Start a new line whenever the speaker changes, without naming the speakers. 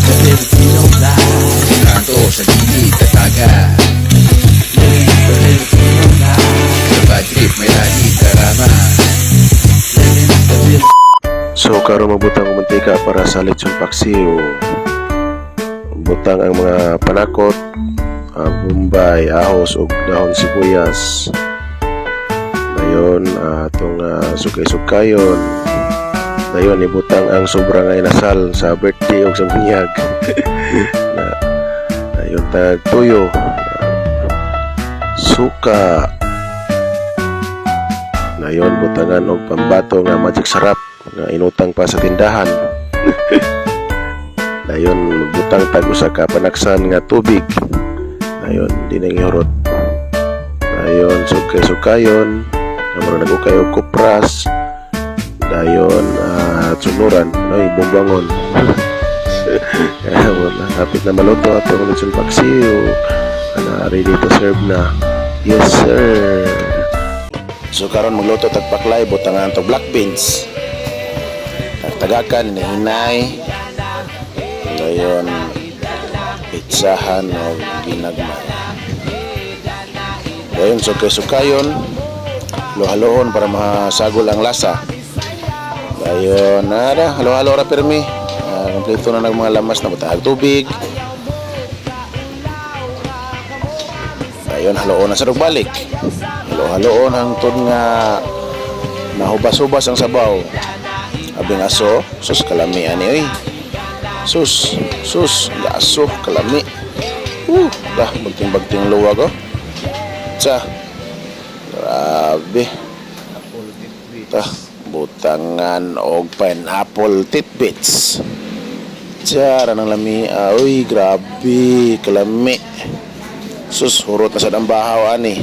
Stability don't lie.
Sa kanto, sa gilid, tataga.
Living the Filipino life.
Sa bad trip, may laging karama.
Living the Filipino
So karon magbutang og mantika para sa lechon paksiw. Butang ang mga panakot, bombay, ahos ug dahon sibuyas. Dayon atong sukay-sukayon. Dayon ibutang ang sobra nga inasal sa birthday ug sa bunyag. Na dayon tag tuyo. Suka. Dayon butangan og pambato nga Magic Sarap nga inutang pa sa tindahan. Dayon magbutang tag usa ka panaksan nga tubig. Dayon di na gihurot. Dayon sukay-sukayon, nga nag-ukay og kupras. Dayon sunuran, ay bumbangon. Kaya wala, hapit na maluto atong lechon paksiw. Ana, ready to serve na. Yes, sir. So karon magluto tag paklay, butangan to black beans. Tagakan hinay. Dayon pitsahan o ginagmay. Dayon sukay-sukayon, halo-haloon para masagol ang lasa. Dayon nara, halo-halo ra pirmi. Kompleto na ng mga lamas na butang tubig. Dayon haloon na sa balik. Halo-haloon hangtod nga nahubas-hubas ang sabaw. Abing aso, sus, kalami ani oy. Sus, sus, gaso, kalami. Dah bagting-bagting luwag oh. Tsa. Grabe. Ta, butangan og pineapple tidbits. Tsa, ng lami. Ah, uy, grabe, kalami. Sus, hurot na sa ang bahaw ani.